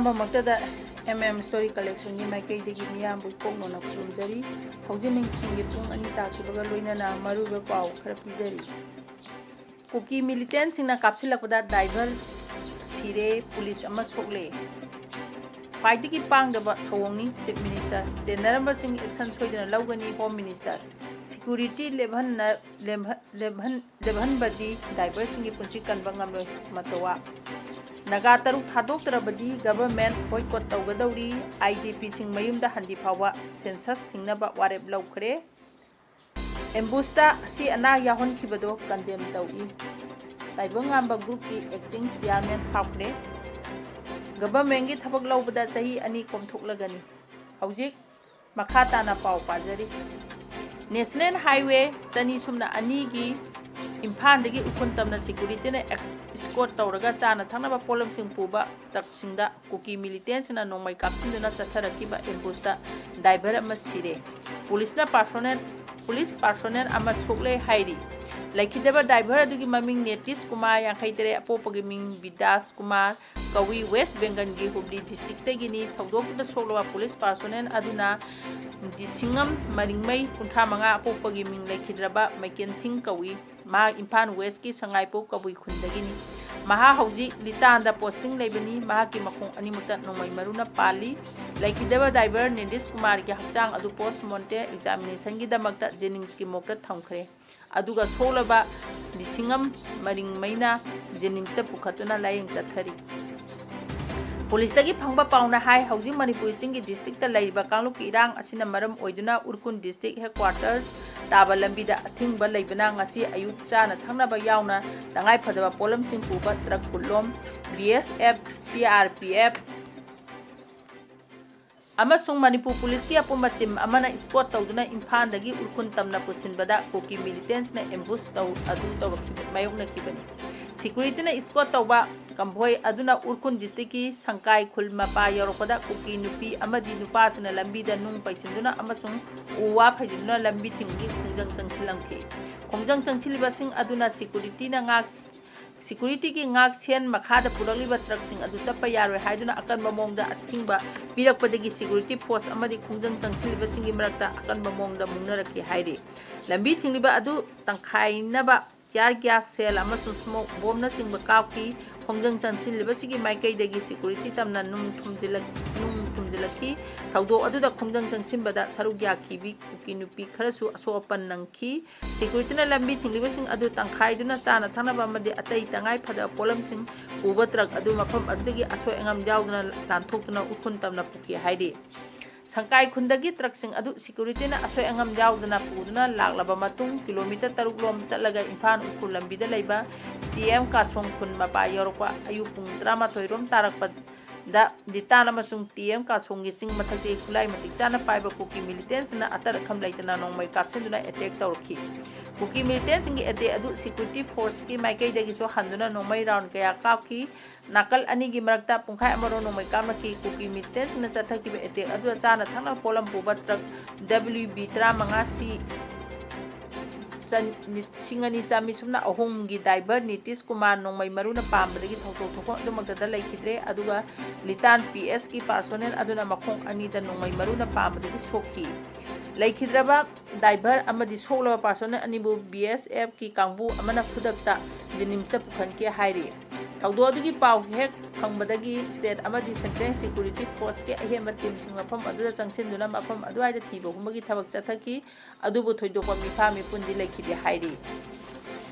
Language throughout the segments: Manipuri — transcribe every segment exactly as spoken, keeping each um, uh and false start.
ꯑꯍꯥꯟꯕꯃꯛꯇꯗ M M Story Collectionꯒꯤ ꯃꯥꯏꯀꯩꯗꯒꯤ ꯃꯤꯌꯥꯝꯕꯨ ꯏꯀꯣꯛꯅꯅ ꯈꯨꯔꯨꯝꯖꯔꯤ꯫ ꯍꯧꯖꯤꯛ ꯅꯨꯡꯊꯤꯜꯒꯤ ꯄꯨꯡ ꯑꯅꯤ ꯇꯥꯈꯤꯕꯒ ꯂꯣꯏꯅꯅ ꯃꯔꯨꯑꯣꯏꯕ ꯄꯥꯎ ꯈꯔ ꯄꯤꯖꯔꯤ꯫ ꯀꯨꯀꯤ militantꯁꯤꯡꯅ ꯀꯥꯞꯁꯤꯜꯂꯛꯄꯗ driver ꯁꯤꯔꯦ, ꯄꯨꯂꯤꯁ ꯑꯃ ꯁꯣꯛꯂꯦ꯫ ꯈ꯭ꯋꯥꯏꯗꯒꯤ ꯄꯥꯡꯗꯕ ꯊꯧꯑꯣꯡꯅꯤ, Chief Minister꯫ ꯆꯦꯟꯅꯔꯝꯕꯁꯤꯡ action ꯁꯣꯏꯗꯅ ꯂꯧꯒꯅꯤ, Home Minister꯫ Security ꯂꯦꯞꯍꯟꯅ-, ꯂꯦꯝꯍ-, ꯂꯦꯝꯍꯟ-, ꯂꯦꯞꯍꯟꯕꯗꯤ driverꯁꯤꯡꯒꯤ ꯄꯨꯟꯁꯤ ꯀꯟꯕ ꯉꯝꯂꯣꯏ, ꯃꯇꯣꯋꯥ꯫ ꯅꯥꯒꯥ ꯇꯔꯨꯛ ꯊꯥꯗꯣꯛꯇ꯭ꯔꯕꯗꯤ government boycott ꯇꯧꯒꯗꯧꯔꯤ, IDPꯁꯤꯡ ꯃꯌꯨꯝꯗ ꯍꯟꯗꯤ ꯐꯥꯎꯕ census ꯊꯤꯡꯅꯕ ꯋꯥꯔꯦꯞ ꯂꯧꯈ꯭ꯔꯦ꯫ Ambushꯇ ꯑꯁꯤ ꯑꯅꯥ ꯌꯥꯎꯍꯟꯈꯤꯕꯗꯣ condemn ꯇꯧꯏ꯫ ꯇꯥꯏꯕꯪꯉꯥꯟꯕ groupꯀꯤ acting chairman ꯍꯥꯞꯈ꯭ꯔꯦ꯫ Governmentꯀꯤ ꯊꯕꯛ ꯂꯧꯕꯗ ꯆꯍꯤ ꯑꯅꯤ ꯀꯣꯝꯊꯣꯛꯂꯒꯅꯤ꯫ ꯍꯧꯖꯤꯛ ꯃꯈꯥ ꯇꯥꯅ ꯄꯥꯎ ꯄꯥꯖꯔꯤ꯫ National Highway ꯆꯅꯤ ꯁꯨꯞꯅ ꯑꯅꯤꯒꯤ ꯏꯝꯐꯥꯜꯗꯒꯤ ꯎꯈ꯭ꯔꯨꯜ ꯇꯝꯅ securityꯅ ex-, escort ꯇꯧꯔꯒ ꯆꯥꯅ ꯊꯛꯅꯕ ꯄꯣꯠꯂꯝꯁꯤꯡ ꯄꯨꯕ truckꯁꯤꯡꯗ ꯀꯨꯀꯤ militantꯁꯤꯡꯅ ꯅꯣꯡꯃꯩ ꯀꯥꯞꯁꯤꯟꯗꯨꯅ ꯆꯠꯊꯔꯛꯈꯤꯕ ambushꯇ driver ꯑꯃ ꯁꯤꯔꯦ꯫ ꯄꯨꯂꯤꯁꯅ personnel, police personnel ꯑꯃ ꯁꯣꯛꯂꯦ ꯍꯥꯏꯔꯤ꯫ ꯂꯩꯈꯤꯗꯕ driver ꯑꯗꯨꯒꯤ ꯃꯃꯤꯡ ꯅꯤꯇꯤꯁ ꯀꯨꯃꯥꯔ, ꯌꯥꯡꯈꯩ ꯇꯔꯦꯠ, ꯑꯄꯣꯛꯄꯒꯤ ꯃꯤꯡ ꯕꯤꯗꯥꯁ ꯀꯨꯃꯥꯔ ꯀꯧꯏ, West Bengalꯒꯤ ꯍꯨꯕ꯭ꯂꯤ districtꯇꯒꯤꯅꯤ꯫ ꯊꯧꯗꯣꯛꯇꯨꯗ ꯁꯣꯛꯂꯕ police personnel ꯑꯗꯨꯅ ꯗꯤꯁꯤꯡꯉꯝ ꯃꯔꯤꯡꯃꯩ, ꯀꯨꯟꯊ꯭ꯔꯥ ꯃꯉꯥ, ꯑꯄꯣꯛꯄꯒꯤ ꯃꯤꯡ ꯂꯩꯈꯤꯗ꯭ꯔꯕ ꯃꯩꯀꯦꯟꯊꯤꯡ ꯀꯧꯏ꯫ ꯃꯍꯥꯛ ꯏꯝꯐꯥꯜ Westꯀꯤ ꯁꯉꯥꯏꯄꯣꯛ ꯀꯕꯨꯏ ꯈꯨꯟꯗꯒꯤꯅꯤ꯫ ꯃꯍꯥꯛ ꯍꯧꯖꯤꯛ ꯂꯤꯇꯥꯟꯗ posting ꯂꯩꯕꯅꯤ꯫ ꯃꯍꯥꯛꯀꯤ ꯃꯈꯣꯡ ꯑꯅꯤꯃꯛꯇ ꯅꯣꯡꯃꯩ ꯃꯔꯨꯅ ꯄꯥꯜꯂꯤ꯫ ꯂꯩꯈꯤꯗꯕ driver ꯅꯤꯇꯤꯁ ꯀꯨꯃꯥꯔꯒꯤ ꯍꯛꯆꯥꯡ ꯑꯗꯨ postmortem examinationꯒꯤꯗꯃꯛꯇ JNIMSꯀꯤ morgueꯗ ꯊꯝꯈ꯭ꯔꯦ꯫ ꯑꯗꯨꯒ ꯁꯣꯛꯂꯕ ꯗꯤꯁꯤꯡꯉꯝ ꯃꯔꯤꯡꯃꯩꯅ JNIMSꯇ ꯄꯨꯈꯠꯇꯨꯅ ꯂꯥꯌꯦꯡ ꯆꯠꯊꯔꯤ꯫ ꯄꯨꯂꯤꯁꯇꯒꯤ ꯐꯪꯕ ꯄꯥꯎꯅ ꯍꯥꯏ, ꯍꯧꯖꯤꯛ ꯃꯅꯤꯄꯨꯔ ꯆꯤꯡꯒꯤ districtꯇ ꯂꯩꯔꯤꯕ ꯀꯥꯡꯂꯨꯞꯀꯤ ꯏꯔꯥꯡ ꯑꯁꯤꯅ ꯃꯔꯝ ꯑꯣꯏꯗꯨꯅ ꯎꯈ꯭ꯔꯨꯜ district headquarters ꯇꯥꯕ ꯂꯝꯕꯤꯗ ꯑꯊꯤꯡꯕ ꯂꯩꯕꯅ ꯉꯁꯤ ꯑꯌꯨꯛ ꯆꯥꯅ ꯊꯛꯅꯕ ꯌꯥꯎꯅ ꯇꯉꯥꯏꯐꯗꯕ ꯄꯣꯠꯂꯝꯁꯤꯡ ꯄꯨꯕ truck ꯀꯨꯟꯂꯣꯝ, BSF, CRPF, ꯑꯃꯁꯨꯡ ꯃꯅꯤꯄꯨꯔ ꯄꯨꯂꯤꯁꯀꯤ ꯑꯄꯨꯟꯕ team ꯑꯃꯅ escort ꯇꯧꯗꯨꯅ ꯏꯝꯐꯥꯜꯗꯒꯤ ꯎꯈ꯭ꯔꯨꯜ ꯇꯝꯅ ꯄꯨꯁꯤꯟꯕꯗ ꯀꯨꯀꯤ militantꯅ ambush ꯇꯧ-, ꯑꯗꯨ ꯇꯧꯔꯛꯈꯤꯕ, ꯃꯥꯌꯣꯛꯅꯈꯤꯕꯅꯤ꯫ Securityꯅ escort ꯇꯧꯕ convoy ꯑꯗꯨꯅ ꯎꯈ꯭ꯔꯨꯜ districtꯀꯤ ꯁꯪꯀꯥꯏ ꯈꯨꯜ ꯃꯄꯥ ꯌꯧꯔꯛꯄꯗ ꯀꯨꯀꯤ ꯅꯨꯄꯤ ꯑꯃꯗꯤ ꯅꯨꯄꯥꯁꯤꯡꯅ ꯂꯝꯕꯤꯗ ꯅꯨꯡ ꯄꯩꯁꯤꯟꯗꯨꯅ ꯑꯃꯁꯨꯡ ꯎ ꯋꯥ ꯐꯩꯖꯤꯟꯗꯨꯅ ꯂꯝꯕꯤ ꯊꯤꯡꯕꯒꯤ ꯈꯣꯡꯖꯪ ꯆꯪꯁꯤꯜꯂꯝꯈꯤ꯫ ꯈꯣꯡꯖꯪ ꯆꯪꯁꯤꯜꯂꯤꯕꯁꯤꯡ ꯑꯗꯨꯅ securityꯅ ꯉꯥꯛ-, ꯁꯦꯀ꯭ꯌꯨꯔꯤꯇꯤꯒꯤ ꯉꯥꯛꯁꯦꯟ ꯃꯈꯥꯗ ꯄꯨꯔꯛꯂꯤꯕ ꯇ꯭ꯔꯛꯁꯤꯡ ꯑꯗꯨ ꯆꯠꯄ ꯌꯥꯔꯣꯏ ꯍꯥꯏꯗꯨꯅ ꯑꯀꯟꯕ ꯃꯑꯣꯡꯗ ꯑꯊꯤꯡꯕ ꯄꯤꯔꯛꯄꯗꯒꯤ ꯁꯦꯀ꯭ꯌꯨꯔꯤꯇꯤ ꯐꯣꯔꯁ ꯑꯃꯗꯤ ꯈꯣꯡꯖꯪ ꯆꯪꯁꯤꯜꯂꯤꯕꯁꯤꯡꯒꯤ ꯃꯔꯛꯇ ꯑꯀꯟꯕ ꯃꯑꯣꯡꯗ ꯃꯨꯛꯅꯔꯛꯈꯤ ꯍꯥꯏꯔꯤ꯫ ꯂꯝꯕꯤ ꯊꯤꯡꯂꯤꯕ ꯑꯗꯨ ꯇꯪꯈꯥꯏꯅꯕ ꯇꯤꯌꯥꯔ ꯒ꯭ꯌꯥꯁ ꯁꯦꯜ ꯑꯃꯁꯨꯡ ꯁ꯭ꯃꯣꯛ ꯕꯣꯝꯅꯆꯤꯡꯕ ꯀꯥꯞꯈꯤ꯫ ꯈꯣꯡꯖꯪ ꯆꯪꯁꯤꯜꯂꯤꯕꯁꯤꯒꯤ ꯃꯥꯏꯀꯩꯗꯒꯤ ꯁꯦꯀ꯭ꯌꯨꯔꯤꯇꯤ ꯇꯝꯅ ꯅꯨꯡ ꯊꯨꯝꯖꯤꯜꯂꯛ-, ꯅꯨꯡ ꯊꯨꯝꯖꯤꯜꯂꯛꯈꯤ꯫ ꯊꯧꯗꯣꯛ ꯑꯗꯨꯗ ꯈꯣꯡꯖꯪ ꯆꯪꯁꯤꯟꯕꯗ ꯁꯔꯨꯛ ꯌꯥꯈꯤꯕꯤ ꯀꯨꯀꯤ ꯅꯨꯄꯤ ꯈꯔꯁꯨ ꯑꯁꯣꯛ ꯑꯄꯟ ꯅꯪꯈꯤ꯫ ꯁꯦꯀ꯭ꯌꯨꯔꯤꯇꯤꯅ ꯂꯝꯕꯤ ꯊꯤꯡꯂꯤꯕꯁꯤꯡ ꯑꯗꯨ ꯇꯪꯈꯥꯏꯗꯨꯅ ꯆꯥꯅ ꯊꯛꯅꯕ ꯑꯃꯗꯤ ꯑꯇꯩ ꯇꯉꯥꯏ ꯐꯗꯕ ꯄꯣꯠꯂꯝꯁꯤꯡ ꯄꯨꯕ ꯇ꯭ꯔꯛ ꯑꯗꯨ ꯃꯐꯝ ꯑꯗꯨꯗꯒꯤ ꯑꯁꯣꯏ ꯑꯉꯥꯝ ꯌꯥꯎꯗꯅ ꯂꯥꯟꯊꯣꯛꯇꯨꯅ ꯎꯈ꯭ꯔꯨꯜ ꯇꯝꯅ ꯄꯨꯈꯤ ꯍꯥꯏꯔꯤ꯫ ꯁꯪꯀꯥꯏ ꯈꯨꯟꯗꯒꯤ ꯇ꯭ꯔꯛꯁꯤꯡ ꯑꯗꯨ ꯁꯦꯀ꯭ꯌꯨꯔꯤꯇꯤꯅ ꯑꯁꯣꯏ ꯑꯉꯥꯝ ꯌꯥꯎꯗꯅ ꯄꯨꯗꯨꯅ ꯂꯥꯛꯂꯕ ꯃꯇꯨꯡ, ꯀꯤꯂꯣꯃꯤꯇꯔ ꯇꯔꯨꯛ ꯂꯣꯝ ꯆꯠꯂꯒ ꯏꯝꯐꯥꯜ ꯎꯈ꯭ꯔꯨꯜ ꯂꯝꯕꯤꯗ ꯂꯩꯕ ꯇꯤ ꯑꯦꯝ ꯀꯥꯁꯣꯡ ꯈꯨꯟ ꯃꯄꯥ ꯌꯧꯔꯛꯄ ꯑꯌꯨꯛ ꯄꯨꯡ ꯇꯔꯥꯃꯥꯊꯣꯏ ꯔꯣꯝ ꯇꯥꯔꯛꯄꯗ ꯂꯤꯇꯥꯟ ꯑꯃꯁꯨꯡ ꯇꯤ ꯑꯦꯝ ꯀꯥꯁꯣꯡꯒꯤ ꯆꯤꯡ ꯃꯊꯛꯇꯒꯤ ꯈꯨꯠꯂꯥꯏ ꯃꯇꯤꯛ ꯆꯥꯅ ꯄꯥꯏꯕ ꯀꯨꯀꯤ ꯃꯤꯂꯤꯇꯦꯟꯁꯤꯡꯅ ꯑꯇꯠ ꯑꯈꯝ ꯂꯩꯇꯅ ꯅꯣꯡꯃꯩ ꯀꯥꯞꯁꯤꯟꯗꯨꯅ ꯑꯦꯇꯦꯛ ꯇꯧꯔꯛꯈꯤ꯫ ꯀꯨꯀꯤ ꯃꯤꯂꯤꯇꯦꯟꯁꯤꯡꯒꯤ ꯑꯦꯇꯦꯛ ꯑꯗꯨ ꯁꯦꯀ꯭ꯌꯨꯔꯤꯇꯤ ꯐꯣꯔꯁꯀꯤ ꯃꯥꯏꯀꯩꯗꯒꯤꯁꯨ ꯍꯟꯗꯨꯅ ꯅꯣꯡꯃꯩ ꯔꯥꯎꯟ ꯀꯌꯥ ꯀꯥꯞꯈꯤ꯫ ꯅꯥꯀꯜ ꯑꯅꯤꯒꯤ ꯃꯔꯛꯇ ꯄꯨꯡꯈꯥꯏ ꯑꯃꯔꯣꯝ ꯅꯣꯡꯃꯩ ꯀꯥꯞꯅꯈꯤ꯫ ꯀꯨꯀꯤ ꯃꯤꯂꯤꯇꯦꯟꯁꯤꯡꯅ ꯆꯠꯊꯈꯤꯕ ꯑꯦꯇꯦꯛ ꯑꯗꯨꯗ ꯆꯥꯅ ꯊꯛꯅꯕ ꯄꯣꯠꯂꯝ ꯄꯨꯕ ꯇ꯭ꯔꯛ ꯗꯕ꯭ꯂꯤꯎ ꯕꯤ ꯇꯔꯥꯃꯉꯥ ꯁꯤ ꯆꯟ-, ꯂꯤꯁꯤꯡ ꯑꯅꯤ ꯆꯥꯝꯃꯔꯤ ꯁꯨꯞꯅ ꯑꯍꯨꯝꯒꯤ ꯗ꯭ꯔꯥꯏꯚꯔ ꯅꯤꯇꯤꯁ ꯀꯨꯃꯥꯔ ꯅꯣꯡꯃꯩ ꯃꯔꯨꯅ ꯄꯥꯟꯕꯗꯒꯤ ꯊꯧꯗꯣꯛ ꯊꯣꯛꯐꯝ ꯑꯗꯨꯃꯛꯇꯗ ꯂꯩꯈꯤꯗ꯭ꯔꯦ꯫ ꯑꯗꯨꯒ ꯂꯤꯇꯥꯟ ꯄꯤ ꯑꯦꯁꯀꯤ ꯄꯥꯔꯁꯣꯅꯦꯜ ꯑꯗꯨꯅ ꯃꯈꯣꯡ ꯑꯅꯤꯗ ꯅꯣꯡꯃꯩ ꯃꯔꯨꯅ ꯄꯥꯟꯕꯗꯒꯤ ꯁꯣꯛꯈꯤ꯫ ꯂꯩꯈꯤꯗ꯭ꯔꯕ ꯗ꯭ꯔꯥꯏꯚꯔ ꯑꯃꯗꯤ ꯁꯣꯛꯂꯕ ꯄꯥꯔꯁꯣꯅꯦꯜ ꯑꯅꯤꯕꯨ ꯕꯤ ꯑꯦꯁ ꯑꯦꯐꯀꯤ ꯀꯥꯡꯕꯨ ꯑꯃꯅ ꯈꯨꯗꯛꯇ ꯖꯦꯅꯤꯝꯁꯇ ꯄꯨꯈꯠꯈꯤ ꯍꯥꯏꯔꯤ꯫ ꯊꯧꯗꯣꯛ ꯑꯗꯨꯒꯤ ꯄꯥꯎ ꯍꯦꯛ ꯐꯪꯕꯗꯒꯤ ꯁ꯭ꯇꯦꯠ ꯑꯃꯗꯤ ꯁꯦꯟꯇ꯭ꯔꯦꯜ ꯁꯦꯀ꯭ꯌꯨꯔꯤꯇꯤ ꯐꯣꯔꯁꯀꯤ ꯑꯍꯦꯟꯕ ꯇꯤꯝꯁꯤꯡ ꯃꯐꯝ ꯑꯗꯨꯗ ꯆꯪꯁꯤꯟꯗꯨꯅ ꯃꯐꯝ ꯑꯗꯨꯋꯥꯏꯗ ꯊꯤꯕ ꯍꯨꯝꯕꯒꯤ ꯊꯕꯛ ꯆꯠꯊꯈꯤ꯫ ꯑꯗꯨꯕꯨ ꯊꯣꯏꯗꯣꯛꯄ ꯃꯤꯐꯥ ꯃꯤꯄꯨꯟꯗꯤ ꯂꯩꯈꯤꯗꯦ ꯍꯥꯏꯔꯤ꯫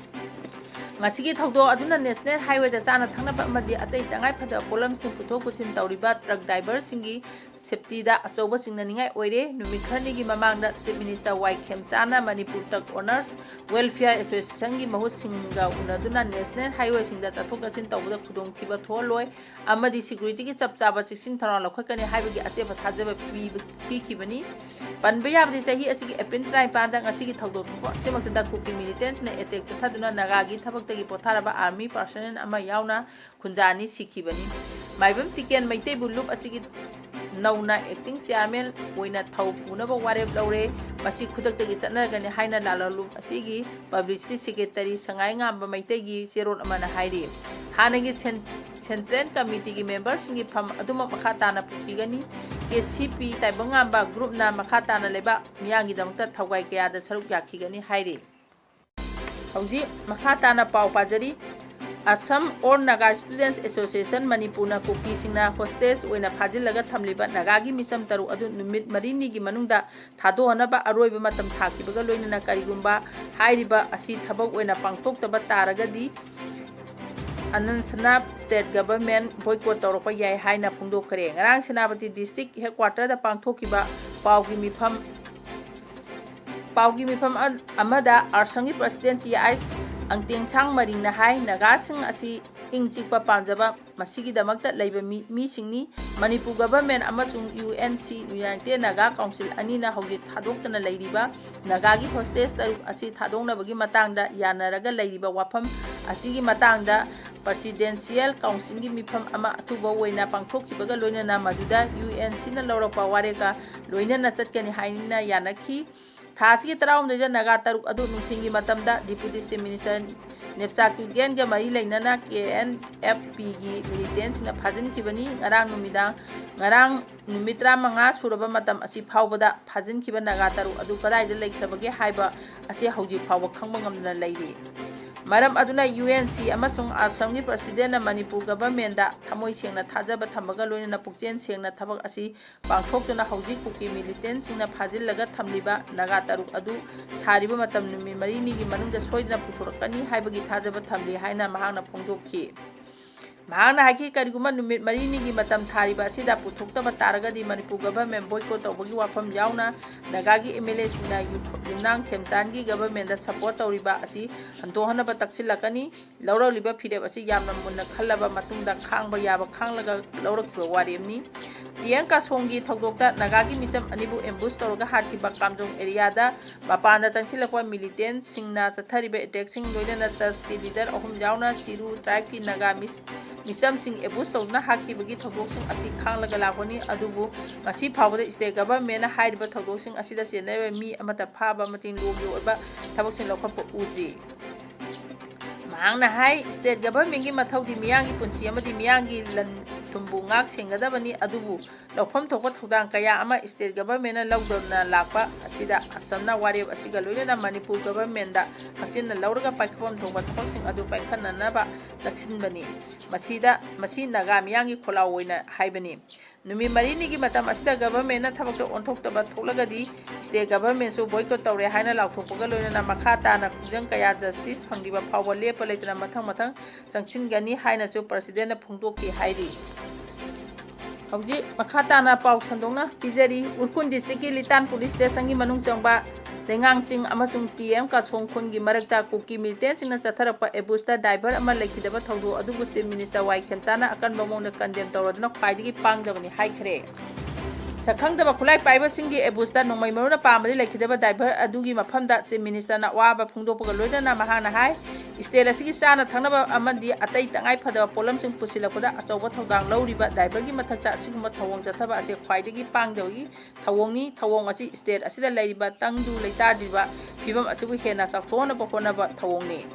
ꯉꯁꯤꯒꯤ ꯊꯧꯗꯣꯛ ꯑꯗꯨꯅ ꯅꯦꯁꯅꯦꯜ ꯍꯥꯏꯋꯦꯗ ꯆꯥꯅ ꯊꯛꯅꯕ ꯑꯃꯗꯤ ꯑꯇꯩ ꯇꯉꯥꯏ ꯐꯗꯕ ꯄꯣꯠꯂꯝꯁꯤꯡ ꯄꯨꯊꯣꯛ ꯄꯨꯁꯤꯟ ꯇꯧꯔꯤꯕ ꯇ꯭ꯔꯛ ꯗ꯭ꯔꯥꯏꯚꯔꯁꯤꯡꯒꯤ ꯁꯦꯐꯇꯤꯗ ꯑꯆꯧꯕ ꯆꯤꯡꯅꯅꯤꯡꯉꯥꯏ ꯑꯣꯏꯔꯦ꯫ ꯅꯨꯃꯤꯠ ꯈꯔꯅꯤꯒꯤ ꯃꯃꯥꯡꯗ chief minister Y Khemchand Manipur truck ꯑꯣꯅꯔꯁ ꯋꯦꯜꯐꯤꯌꯔ ꯑꯦꯁꯣꯁꯤꯌꯦꯁꯟꯒꯤ ꯃꯍꯨꯠꯁꯤꯡꯒ ꯎꯅꯗꯨꯅ ꯅꯦꯁꯅꯦꯜ ꯍꯥꯏꯋꯦꯁꯤꯡꯗ ꯆꯠꯊꯣꯛ ꯆꯠꯁꯤꯟ ꯇꯧꯕꯗ ꯈꯨꯗꯣꯡꯊꯤꯕ ꯊꯣꯛꯍꯜꯂꯣꯏ ꯑꯃꯗꯤ ꯁꯦꯀ꯭ꯌꯨꯔꯤꯇꯤꯒꯤ ꯆꯞ ꯆꯥꯕ ꯆꯦꯛꯁꯤꯟ ꯊꯧꯔꯥꯡ ꯂꯧꯈꯠꯀꯅꯤ ꯍꯥꯏꯕꯒꯤ ꯑꯆꯦꯠꯄ ꯊꯥꯖꯕ ꯄꯤꯕ-, ꯄꯤꯈꯤꯕꯅꯤ꯫ ꯄꯟꯕ ꯌꯥꯕꯗꯤ, ꯆꯍꯤ ꯑꯁꯤꯒꯤ ꯑꯦꯄ꯭ꯔꯤꯜ ꯇꯔꯥꯅꯤꯄꯥꯟꯗ ꯉꯁꯤꯒꯤ ꯊꯧꯗꯣꯛ ꯊꯣꯛꯄ ꯑꯁꯤꯃꯛꯇꯗ ꯀꯨꯀꯤ ꯃꯤꯂꯤꯇꯦꯟꯁꯤꯡꯅ ꯑꯦꯇꯦꯛ ꯆꯠꯊꯗꯨꯅ ꯅꯥꯒꯥꯒꯤ ꯊꯕꯛꯇꯒꯤ ꯄꯣꯊꯥꯔꯕ ꯑꯥꯔꯃꯤ ꯄꯥꯔꯁꯣꯅꯦꯜ ꯑꯃ ꯌꯥꯎꯅ ꯈꯨꯟꯖꯥ ꯑꯅꯤ ꯁꯤꯈꯤꯕꯅꯤ꯫ ꯃꯥꯏꯕꯝ ꯇꯤꯀꯦꯟ ꯃꯩꯇꯩꯕꯨ ꯂꯨꯞ ꯑꯁꯤꯒꯤ ꯅꯧꯅ acting chairman ꯑꯣꯏꯅ ꯊꯧ ꯄꯨꯅꯕ ꯋꯥꯔꯦꯞ ꯂꯧꯔꯦ꯫ ꯃꯁꯤ ꯈꯨꯗꯛꯇꯒꯤ ꯆꯠꯅꯔꯒꯅꯤ ꯍꯥꯏꯅ ꯂꯥꯂꯣꯡꯂꯨꯞ ꯑꯁꯤꯒꯤ publicity secretary ꯁꯉꯥꯏꯉꯥꯝꯕ ꯃꯩꯇꯩꯒꯤ ꯆꯦꯔꯣꯜ ꯑꯃꯅ ꯍꯥꯏꯔꯤ꯫ ꯍꯥꯟꯅꯒꯤ central committeeꯒꯤ memberꯁꯤꯡꯒꯤ ꯐꯝ ꯑꯗꯨꯃꯛ ꯃꯈꯥ ꯇꯥꯅ ꯄꯨꯈꯤꯒꯅꯤ꯫ KCP ꯇꯥꯏꯕꯪꯉꯥꯝꯕ groupꯅ ꯃꯈꯥ ꯇꯥꯅ ꯂꯩꯕꯥꯛ ꯃꯤꯌꯥꯝꯒꯤꯗꯃꯛꯇ ꯊꯧꯒꯥꯏ ꯀꯌꯥꯗ ꯁꯔꯨꯛ ꯌꯥꯈꯤꯒꯅꯤ ꯍꯥꯏꯔꯤ꯫ ꯍꯧꯖꯤꯛ ꯃꯈꯥ ꯇꯥꯅ ꯄꯥꯎ ꯄꯥꯖꯔꯤ꯫ Assam All Naga Students Association ꯃꯅꯤꯄꯨꯔꯅ ꯀꯨꯀꯤꯁꯤꯡꯅ hostage ꯑꯣꯏꯅ ꯐꯥꯖꯤꯜꯂꯒ ꯊꯝꯂꯤꯕ ꯅꯥꯒꯥꯒꯤ ꯃꯤꯆꯝ ꯇꯔꯨꯛ ꯑꯗꯨ ꯅꯨꯃꯤꯠ ꯃꯔꯤꯅꯤꯒꯤ ꯃꯅꯨꯡꯗ ꯊꯥꯗꯣꯛꯍꯟꯅꯕ ꯑꯔꯣꯏꯕ ꯃꯇꯝ ꯊꯥꯈꯤꯕꯒ ꯂꯣꯏꯅꯅ ꯀꯔꯤꯒꯨꯝꯕ ꯍꯥꯏꯔꯤꯕ ꯑꯁꯤ ꯊꯕꯛ ꯑꯣꯏꯅ ꯄꯥꯡꯊꯣꯛꯇꯕ ꯇꯥꯔꯒꯗꯤ ꯑꯅꯟꯁꯅꯥ state government boycott ꯇꯧꯔꯛꯄ ꯌꯥꯏ ꯍꯥꯏꯅ ꯐꯣꯡꯗꯣꯛꯈ꯭ꯔꯦ꯫ ꯉꯔꯥꯡ ꯁꯦꯅꯥꯄꯇꯤ district headquarterꯗ ꯄꯥꯡꯊꯣꯛꯈꯤꯕ ꯄꯥꯎꯒꯤ ꯃꯤꯐꯝ ꯄꯥꯎꯒꯤ ꯃꯤꯐꯝ ꯑ-, ꯑꯃꯗ ꯑꯁꯥꯝꯒꯤ president ꯇꯤ ꯑꯥꯏ ꯑꯪꯇꯦꯡꯁꯥꯡ ꯃꯔꯤꯡꯅ ꯍꯥꯏ, ꯅꯥꯒꯥꯁꯤꯡ ꯑꯁꯤ ꯏꯪ ꯆꯤꯛꯄ ꯄꯥꯝꯖꯕ ꯃꯁꯤꯒꯤꯗꯃꯛꯇ ꯂꯩꯕ ꯃꯤ-, ꯃꯤꯁꯤꯡꯅꯤ꯫ ꯃꯅꯤꯄꯨꯔ government ꯑꯃꯁꯨꯡ UNC, United Naga Council ꯑꯅꯤꯅ ꯍꯧꯖꯤꯛ ꯊꯥꯗꯣꯛꯇꯅ ꯂꯩꯔꯤꯕ ꯅꯥꯒꯥꯒꯤ hostage ꯇꯔꯨꯛ ꯑꯁꯤ ꯊꯥꯗꯣꯛꯅꯕꯒꯤ ꯃꯇꯥꯡꯗ ꯌꯥꯅꯔꯒ ꯂꯩꯔꯤꯕ ꯋꯥꯐꯝ ꯑꯁꯤꯒꯤ ꯃꯇꯥꯡꯗ Presidential Councilꯒꯤ ꯃꯤꯐꯝ ꯑꯃ ꯑꯊꯨꯕ ꯑꯣꯏꯅ ꯄꯥꯡꯊꯣꯛꯈꯤꯕꯒ ꯂꯣꯏꯅꯅ ꯃꯗꯨꯗ UNCꯅ ꯂꯧꯔꯛꯄ ꯋꯥꯔꯦꯞꯀ ꯂꯣꯏꯅꯅ ꯆꯠꯀꯅꯤ ꯍꯥꯏꯅ ꯌꯥꯅꯈꯤ꯫ ꯊꯥ ꯑꯁꯤꯒꯤ ꯇꯔꯥꯍꯨꯝꯗꯣꯏꯗ ꯅꯥꯒꯥ ꯇꯔꯨꯛ ꯑꯗꯨ ꯅꯨꯡꯊꯤꯜꯒꯤ ꯃꯇꯝꯗ Deputy Chief Minister ꯅꯦꯞꯆꯥ ꯀ꯭ꯌꯨꯒꯦꯟꯒ ꯃꯔꯤ ꯂꯩꯅꯅ KNFPꯒꯤ militantꯁꯤꯡꯅ ꯐꯥꯖꯤꯟꯈꯤꯕꯅꯤ꯫ ꯉꯔꯥꯡ ꯅꯨꯃꯤꯗꯥꯡ, ꯉꯔꯥꯡ ꯅꯨꯃꯤꯠ ꯇꯔꯥꯃꯉꯥ ꯁꯨꯔꯕ ꯃꯇꯝ ꯑꯁꯤ ꯐꯥꯎꯕꯗ ꯐꯥꯖꯤꯟꯈꯤꯕ ꯅꯥꯒꯥ ꯇꯔꯨꯛ ꯑꯗꯨ ꯀꯗꯥꯏꯗ ꯂꯩꯈ꯭ꯔꯕꯒꯦ ꯍꯥꯏꯕ ꯑꯁꯤ ꯍꯧꯖꯤꯛ ꯐꯥꯎꯕ ꯈꯪꯕ ꯉꯝꯗꯅ ꯂꯩꯔꯤ꯫ ꯃꯔꯝ ꯑꯗꯨꯅ UNC ꯑꯃꯁꯨꯡ ꯑꯁꯥꯝꯒꯤ presidentꯅ ꯃꯅꯤꯄꯨꯔ governmentꯇ ꯊꯃꯣꯏ ꯁꯦꯡꯅ ꯊꯥꯖꯕ ꯊꯝꯕꯒ ꯂꯣꯏꯅꯅ ꯄꯨꯛꯆꯦꯜ ꯁꯦꯡꯅ ꯊꯕꯛ ꯑꯁꯤ ꯄꯥꯡꯊꯣꯛꯇꯨꯅ ꯍꯧꯖꯤꯛ ꯀꯨꯀꯤ militantꯁꯤꯡꯅ ꯐꯥꯖꯤꯜꯂꯒ ꯊꯝꯂꯤꯕ ꯅꯥꯒꯥ ꯇꯔꯨꯛ ꯑꯗꯨ ꯊꯥꯔꯤꯕ ꯃꯇꯝ ꯅꯨꯃꯤꯠ ꯃꯔꯤꯅꯤꯒꯤ ꯃꯅꯨꯡꯗ ꯁꯣꯏꯗꯅ ꯄꯨꯊꯣꯔꯛꯀꯅꯤ ꯍꯥꯏꯕꯒꯤ ꯊꯥꯖꯕ ꯊꯝꯂꯤ ꯍꯥꯏꯅ ꯃꯍꯥꯛꯅ ꯐꯣꯡꯗꯣꯛꯈꯤ꯫ ꯃꯍꯥꯛꯅ ꯍꯥꯏꯈꯤ, ꯀꯔꯤꯒꯨꯝꯕ ꯅꯨꯃꯤꯠ ꯃꯔꯤꯅꯤꯒꯤ ꯃꯇꯝ ꯊꯥꯔꯤꯕ ꯑꯁꯤꯗ ꯄꯨꯊꯣꯛꯇꯕ ꯇꯥꯔꯒꯗꯤ ꯃꯅꯤꯄꯨꯔ government boycott ꯇꯧꯕꯒꯤ ꯋꯥꯐꯝ ꯌꯥꯎꯅ ꯅꯥꯒꯥꯒꯤ MLAꯁꯤꯡꯅ ꯌꯨ-, ꯌꯨꯝꯅꯥꯝ ꯈꯦꯝꯆꯥꯟꯒꯤ governmentꯇ support ꯇꯧꯔꯤꯕ ꯑꯁꯤ ꯍꯟꯗꯣꯛꯍꯟꯅꯕ ꯇꯛꯁꯤꯜꯂꯛꯀꯅꯤ꯫ ꯂꯧꯔꯛꯂꯤꯕ ꯐꯤꯔꯦꯞ ꯑꯁꯤ ꯌꯥꯝꯅ ꯃꯨꯟꯅ ꯈꯜꯂꯕ ꯃꯇꯨꯡꯗ ꯈꯥꯡꯕ ꯌꯥꯕ ꯈꯥꯡꯂꯒ ꯂꯧꯔꯛꯈꯤꯕ ꯋꯥꯔꯦꯞꯅꯤ꯫ ꯇꯤ ꯑꯦꯝ ꯀꯥꯁꯣꯡꯒꯤ ꯊꯧꯗꯣꯛꯇ ꯅꯥꯒꯥꯒꯤ ꯃꯤꯆꯝ ꯑꯅꯤꯕꯨ ambush ꯇꯧꯔꯒ ꯍꯥꯠꯈꯤꯕ ꯀꯥꯝꯖꯣꯡ area ꯗ ꯃꯄꯥꯟꯗ ꯆꯪꯁꯤꯜꯂꯛꯄ militant ꯁꯤꯡꯅ ꯆꯠꯊꯔꯤꯕ attack ꯁꯤꯡ, ꯂꯣꯏꯅꯅ church ꯀꯤ leader ꯑꯍꯨꯝ ꯌꯥꯎꯅ ꯆꯤꯔꯨ tribe ꯀꯤ ꯅꯥꯒꯥ ꯃꯤꯁ-, ꯃꯤꯆꯝꯁꯤꯡ ambush ꯇꯧꯗꯨꯅ ꯍꯥꯠꯈꯤꯕꯒꯤ ꯊꯧꯗꯣꯛꯁꯤꯡ ꯑꯁꯤ ꯈꯥꯡꯂꯒ ꯂꯥꯛꯄꯅꯤ꯫ ꯑꯗꯨꯕꯨ ꯉꯁꯤ ꯐꯥꯎꯕꯗ state government ꯅ ꯍꯥꯏꯔꯤꯕ ꯊꯧꯗꯣꯛꯁꯤꯡ ꯑꯁꯤꯗ ꯆꯦꯟꯅꯔꯤꯕ ꯃꯤ ꯑꯃꯠꯇ ꯐꯥꯕ ꯑꯃꯗꯤ ꯂꯣꯝꯒꯤ ꯑꯣꯏꯕ ꯊꯕꯛꯁꯤꯡ ꯂꯧꯈꯠꯄ ꯎꯗ꯭ꯔꯤ꯫ ꯃꯍꯥꯛꯅ ꯍꯥꯏ, state government ꯀꯤ ꯃꯊꯧꯗꯤ ꯃꯤꯌꯥꯝꯒꯤ ꯄꯨꯟꯁꯤ ꯑꯃꯗꯤ ꯃꯤꯌꯥꯝꯒꯤ ꯂꯟ ꯊꯨꯝꯕꯨ ꯉꯥꯛ ꯁꯦꯟꯒꯗꯕꯅꯤ, ꯑꯗꯨꯕꯨ ꯂꯧꯐꯝ ꯊꯣꯛꯄ ꯊꯧꯗꯥꯡ ꯀꯌꯥ ꯑꯃ state government ꯅ ꯂꯧꯗꯨꯅ ꯂꯥꯛꯄ ꯑꯁꯤꯗ ꯑꯁꯝꯅ ꯋꯥꯔꯦꯞ ꯑꯁꯤꯒ ꯂꯣꯏꯅꯅ ꯃꯅꯤꯄꯨꯔ government ꯗ ꯍꯛꯆꯤꯟꯅ ꯂꯧꯔꯒ ꯄꯥꯏꯈꯠꯐꯝ ꯊꯣꯛꯄ ꯊꯕꯛꯁꯤꯡ ꯑꯗꯨ ꯄꯥꯏꯈꯠꯅꯅꯕ ꯅꯛꯁꯤꯟꯕꯅꯤ꯫ ꯃꯁꯤꯗ, ꯃꯁꯤ ꯅꯥꯒꯥ ꯃꯤꯌꯥꯝꯒꯤ ꯈꯣꯜꯂꯥꯎ ꯑꯣꯏꯅ ꯍꯥꯏꯕꯅꯤ꯫ ꯅꯨꯃꯤꯠ ꯃꯔꯤꯅꯤꯒꯤ ꯃꯇꯝ ꯑꯁꯤꯗ government ꯅ ꯊꯕꯛꯇ ꯑꯣꯟꯊꯣꯛꯇꯕ ꯊꯣꯛꯂꯒꯗꯤ state government ꯁꯨ boycott ꯇꯧꯔꯦ ꯍꯥꯏꯅ ꯂꯥꯎꯊꯣꯛꯄꯒ ꯂꯣꯏꯅꯅ ꯃꯈꯥ ꯇꯥꯅ ꯈꯣꯡꯖꯪ ꯀꯌꯥ justice ꯐꯪꯗ꯭ꯔꯤꯕ ꯐꯥꯎꯕ ꯂꯦꯞꯄ ꯂꯩꯇꯅ ꯃꯊꯪ ꯃꯊꯪ ꯆꯪꯁꯤꯟꯒꯅꯤ ꯍꯥꯏꯅꯁꯨ president ꯅ ꯐꯣꯡꯗꯣꯛꯈꯤ ꯍꯥꯏꯔꯤ꯫ ꯍꯧꯖꯤꯛ ꯃꯈꯥ ꯇꯥꯅ ꯄꯥꯎ ꯁꯟꯗꯣꯛꯅ ꯄꯤꯖꯔꯤ꯫ ꯎꯈ꯭ꯔꯨꯜ district ꯀꯤ ꯂꯤꯇꯥꯟ police station ꯒꯤ ꯃꯅꯨꯡ ꯆꯪꯕ ꯂꯩꯉꯥꯡ ꯆꯤꯡ ꯑꯃꯁꯨꯡ ꯇꯤ ꯑꯦꯝ ꯀꯥꯁꯣꯡ ꯈꯨꯟꯒꯤ ꯃꯔꯛꯇ ꯀꯨꯀꯤ militant ꯁꯤꯡꯅ ꯆꯠꯊꯔꯛꯄ ambush ꯇ driver ꯑꯃ ꯂꯩꯈꯤꯗꯕ ꯊꯧꯗꯣꯛ ꯑꯗꯨꯕꯨ Chief Minister ꯋꯥꯏ ꯈꯦꯝꯆꯥꯅ ꯑꯀꯟꯕ ꯃꯑꯣꯡꯗ condemn ꯇꯧꯔꯗꯨꯅ ꯈ꯭ꯋꯥꯏꯗꯒꯤ ꯄꯥꯡꯗꯕꯅꯤ ꯍꯥꯏꯈ꯭ꯔꯦ꯫ ꯁꯛꯈꯪꯗꯕ ꯈꯨꯠꯂꯥꯏ ꯄꯥꯏꯕꯁꯤꯡꯒꯤ ambush ꯇ ꯅꯣꯡꯃꯩ ꯃꯔꯨꯅ ꯄꯥꯟꯕꯗꯒꯤ ꯂꯩꯈꯤꯗꯕ driver ꯑꯗꯨꯒꯤ ꯃꯐꯝꯗ Chief Minister ꯅ ꯑꯋꯥꯕ ꯐꯣꯡꯗꯣꯛꯄꯒ ꯂꯣꯏꯅꯅ ꯃꯍꯥꯛꯅ ꯍꯥꯏ, state ꯑꯁꯤꯒꯤ ꯆꯥꯅ ꯊꯛꯅꯕ ꯑꯃꯗꯤ ꯑꯇꯩ ꯇꯉꯥꯏ ꯐꯗꯕ ꯄꯣꯠꯂꯝꯁꯤꯡ ꯄꯨꯁꯤꯜꯂꯛꯄꯗ ꯑꯆꯧꯕ ꯊꯧꯗꯥꯡ ꯂꯧꯔꯤꯕ driver ꯒꯤ ꯃꯊꯛꯇ ꯑꯁꯤꯒꯨꯝꯕ ꯊꯧꯑꯣꯡ ꯆꯠꯊꯕ ꯑꯁꯤ ꯈ꯭ꯋꯥꯏꯗꯒꯤ ꯄꯥꯡꯗꯕꯒꯤ ꯊꯧꯑꯣꯡꯅꯤ꯫ ꯊꯧꯑꯣꯡ ꯑꯁꯤ state ꯑꯁꯤꯗ ꯂꯩꯔꯤꯕ ꯇꯪꯗꯨ ꯂꯩꯇꯥꯗ꯭ꯔꯤꯕ ꯐꯤꯕꯝ ꯑꯁꯤꯕꯨ ꯍꯦꯟꯅ ꯆꯥꯎꯊꯣꯛꯍꯟꯅꯕ ꯍꯣꯠꯅꯕ ꯊꯧꯑꯣꯡꯅꯤ꯫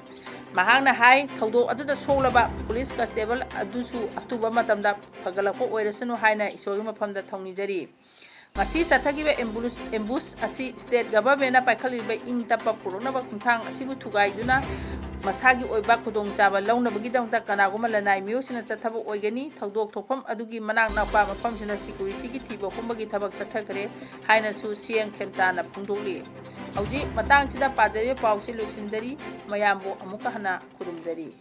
ꯃꯍꯥꯛꯅ ꯍꯥꯏ, ꯊꯧꯗꯣꯛ ꯑꯗꯨꯗ ꯁꯣꯛꯂꯕ police constable ꯑꯗꯨꯁꯨ ꯑꯊꯨꯕ ꯃꯇꯝꯗ ꯐꯒꯠꯂꯛꯄ ꯑꯣꯏꯔꯁꯅꯨ ꯍꯥꯏꯅ ꯏꯁꯣꯔꯒꯤ ꯃꯐꯝꯗ ꯊꯧꯅꯤꯖꯔꯤ꯫ ꯉꯁꯤ ꯆꯠꯊꯈꯤꯕ ambush, ambush ꯑꯁꯤ state government ꯅ ꯄꯥꯏꯈꯠꯂꯤꯕ ꯏꯪ ꯇꯞꯄ ꯄꯨꯔꯛꯅꯕ ꯈꯣꯡꯊꯥꯡ ꯑꯁꯤꯕꯨ ꯊꯨꯒꯥꯏꯗꯨꯅ ꯃꯁꯥꯒꯤ ꯑꯣꯏꯕ ꯈꯨꯗꯣꯡꯆꯥꯕ ꯂꯧꯅꯕꯒꯤꯗꯃꯛꯇ ꯀꯅꯥꯒꯨꯝꯕ ꯂꯅꯥꯏ ꯃꯤꯑꯣꯏꯁꯤꯡꯅ ꯆꯠꯊꯕ ꯑꯣꯏꯒꯅꯤ꯫ ꯊꯧꯗꯣꯛ ꯊꯣꯛꯐꯝ ꯑꯗꯨꯒꯤ ꯃꯅꯥꯛ ꯅꯛꯄ ꯃꯐꯝꯁꯤꯡꯗ security ꯒꯤ ꯊꯤꯕ ꯍꯨꯝꯕꯒꯤ ꯊꯕꯛ ꯆꯠꯊꯈ꯭ꯔꯦ ꯍꯥꯏꯅꯁꯨ ꯁꯤ ꯑꯦꯝ ꯈꯦꯝꯆꯥꯅ ꯐꯣꯡꯗꯣꯛꯂꯤ꯫ ꯍꯧꯖꯤꯛ ꯃꯇꯥꯡꯁꯤꯗ ꯄꯥꯖꯔꯤꯕ ꯄꯥꯎꯁꯤ ꯂꯣꯏꯁꯤꯟꯖꯔꯤ꯫ ꯃꯌꯥꯝꯕꯨ ꯑꯃꯨꯛꯀ ꯍꯟꯅ ꯈꯨꯔꯨꯝꯖꯔꯤ꯫